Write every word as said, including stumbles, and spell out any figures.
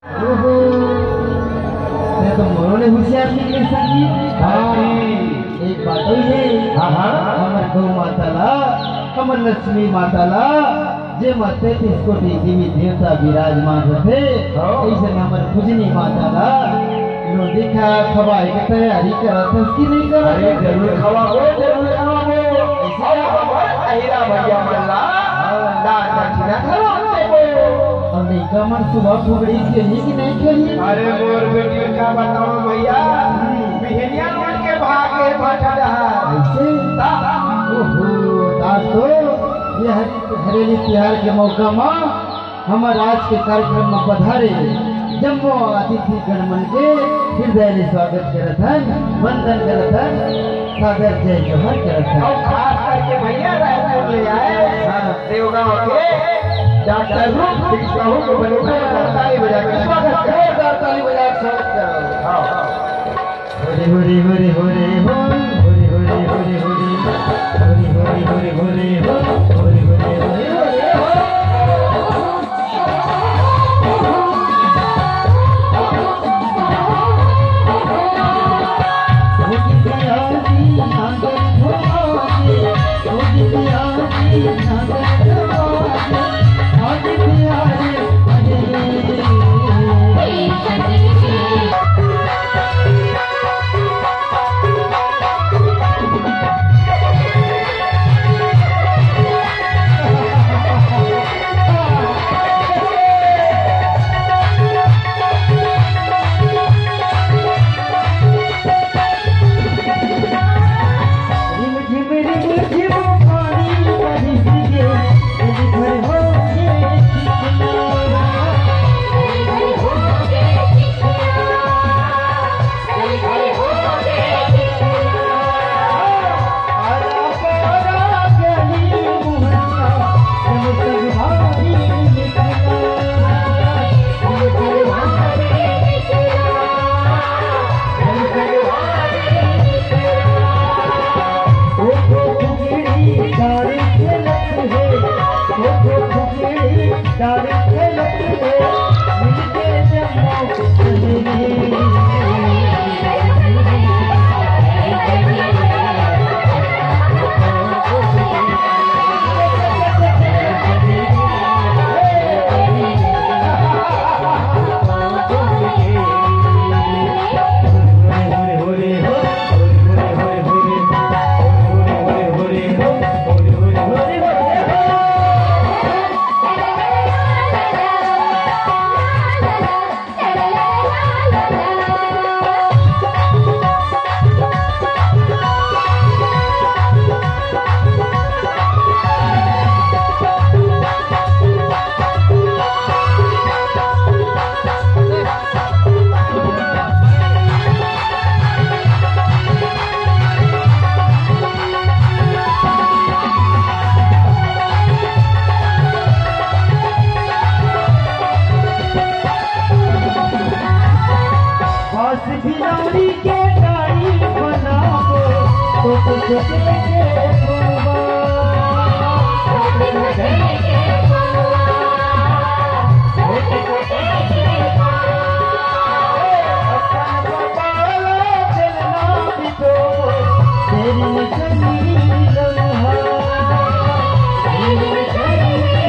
ओहो, तें तो मोरो ले होशियार निकले संगी। हाँ। एक बात अउ हे। हाँ, हाँ। हमर गौ माता ला, हमर लक्ष्मी माता ला, जेमा तैंतीस कोटि देवी देवता विराजमान रथे, हाँ। अइसन हमर पूजनी माता ला, लो देखा खवाए के तैयारी करत हस कि नहीं करत? अरे, जरूर खवाबो, जरूर खवाबो। अउ हमर अहिरा भैया मन ला दान दक्षिणा घलो देबो। अउ लइका मन सुबह फुगड़ी खेलही कि नहीं खेलही? अरे मोर बेटी, का बतावंव भैया, हम्म। बिहनिया उठ के भाग गे भाठा डहर। अइसे? ता- ओहो, ता तो ये हरे-, हरेली तिहार के मौका म हमर आज के कार्यक्रम म पधारे जम्मो अतिथि गण मन के हृदय ले स्वागत करत हन, वंदन करत हन, सादर जय जोहार करत हन। अउ खास करके भैया रायपुर ले आए, हाँ। देवगांव के डॉक्टर रूप सिंह साहू को बड़ी जोरदार ताली बजा के स्वागत करो। जोरदार ताली बजा के स्वागत करो। हाँ। हरे हरे हरे हरे हो, हरे हरे हरे हरे, हरे हरे हरे हरे हो, हरे हरे हरे हरे हो। बस बिलौरी के डारी बनाबो, छोटे छोटे के फुलवा। छोटे छोटे के फुलवा, छोटे छोटे के फुलवा। अपन बाला चलना बिटोबो, तेरी चली लम्हा। तेरी चली लम्हा।